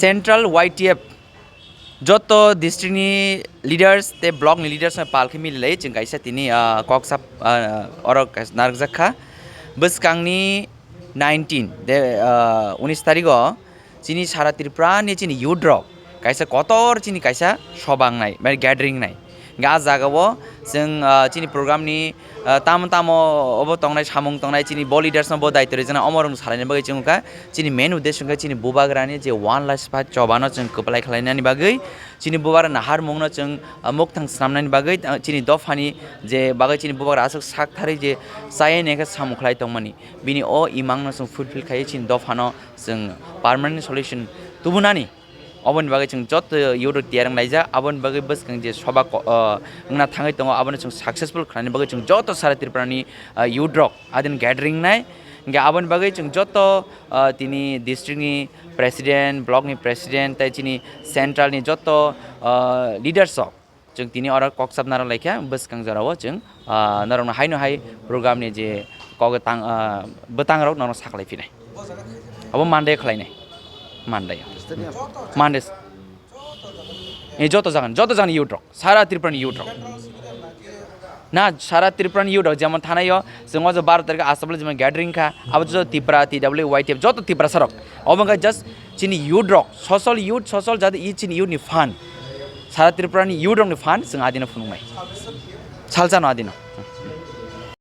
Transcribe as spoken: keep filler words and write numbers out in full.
Central Y T F joto district ni leaders tei block ni leaders no pal khe mili lai chwng kaisa tini, ah, kok sap, ah, oro kaisa narwkjak kha. Bwskang ni nineteen de, ah, unis tarik o chini sara Tripura ni chini youth rok kaisa kotor chini kaisa sobang nai, mane gathering nai. Hingke ah jaga o chwng, ah, chini program ni, ah, tamo tamo obo tongnai, samung tongnai, chini bo leaders no bo daityo rijana omo rok salaini bagwi chwng kha. Chini main uddesho wngkha chini bubagrani je one last fight chobano chwng kwplai khlainani bagwi, chini bubagra naharmungno chwng, ah, mukthang swnamnani bagwi, ah, chini dophani je bagwi chini bubagra aswk sak tharwi je chaya hwnwi khe samung khlai tongmani, bini o imangno chwng fulfill khaiwi chini dophano chwng permanent solution tubunani. Oboni bagwi chwng joto youth rok tiyar wng laijak, aboni bagwi bwskang je soba ko-, ah, wngna thangwi tongo, abono chwng successful khlaini bagwi chwng joto sara Tripura ni, ah, youth rok adin gathering nai. Hingke aboni bagwi chwng joto, ah, tini district ni president, block ni president, tei chini central ni joto, ah, leaders rok chwng tini oro kok chapna rw laikha. Bwskang jora o chwng, ah, norok no hai no hai program ni je kok tang, ah, bwtang rok norok saklai phinai. Abo Monday khlainai. Monday. Monday. Ni joto jagan, joto jagan youth rok. Sara Tripura ni youth rok. Na, sara Tripura ni youth rok, jemon thanai o, chwng o je baro tarikh o Assam o jemon gathering kha, abo joto Tripura, T W Y T F, joto Tiprasa rok. Obo wngkha just chini youth rok, social youth, social jati i chini youth ni phan. Sara Tripura ni youth rok ni phan, chwng adino phunuknai. Salsa no adino.